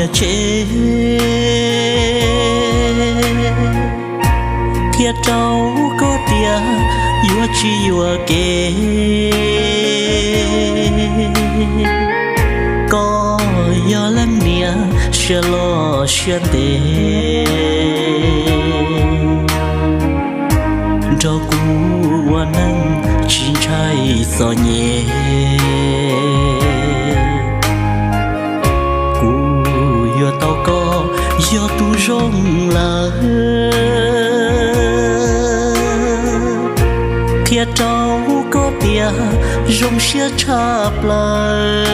niam tsev, qhia rau koj tias yuav tsis yuam kev. Koj yog leej niam siab loj siab ntev, nrog kuv ua neej tsis ntshai txom nyem. Kuv yuav tau koj yog tus zoo lawm, qhia rau koj tias zoo siab tshaj plaws.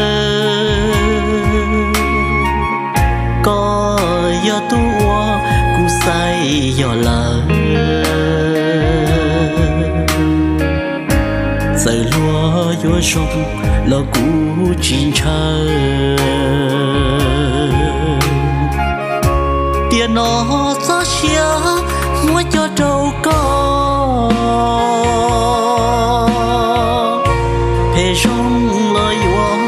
Koj yog tus uas kuv xaiv yog lawm, txawm luag yuav zoo los kuv tsis ntshaw. Tiam no txoj sia muab coj rau koj, phem zoo los yuav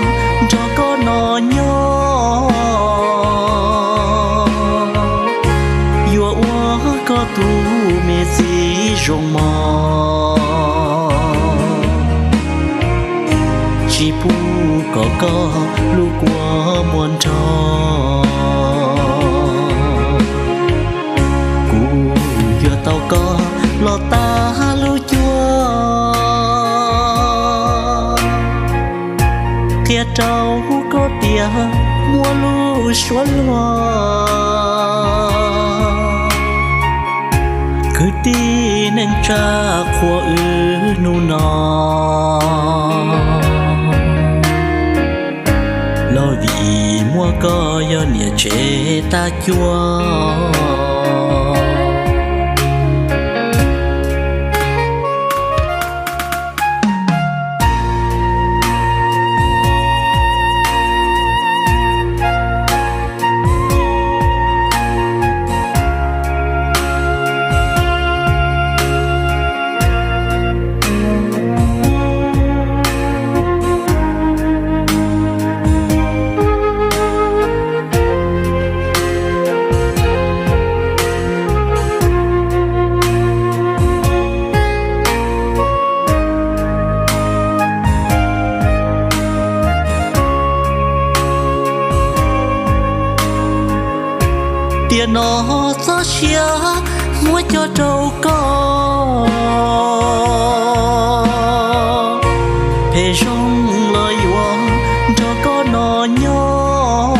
nrog koj no nyob, yuav ua koj tus me txiv zoo mos, tsis pub kom koj hlub kua muag nrog. Kuv yuav tau koj los tag lub cuab, qhia rau koj tias muaj lub suab luag, kwv tij neej tsa qhuas wb hnub no, los vim muaj koj yog niam tsev tag cuab. Tiam no txoj sia muab coj rau koj, phem zoo los yuav nrog koj no nyob,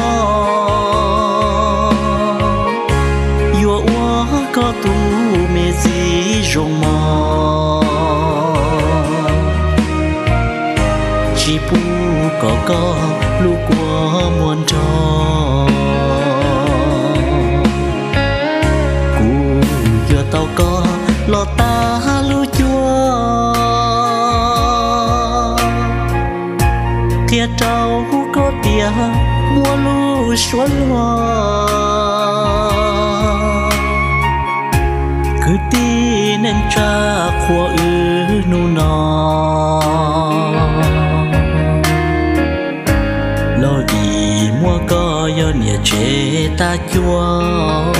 yuav ua koj tus me txiv zoo mos, tsis pub kom koj hlub kua muag nrog. Kuv yuav tau koj los tag lub cuab, qhia rau koj tias muaj lub suab luag, kwv tij neej tsa qhuas wb hnub no, los vim muaj koj yog niam tsev tag cuab.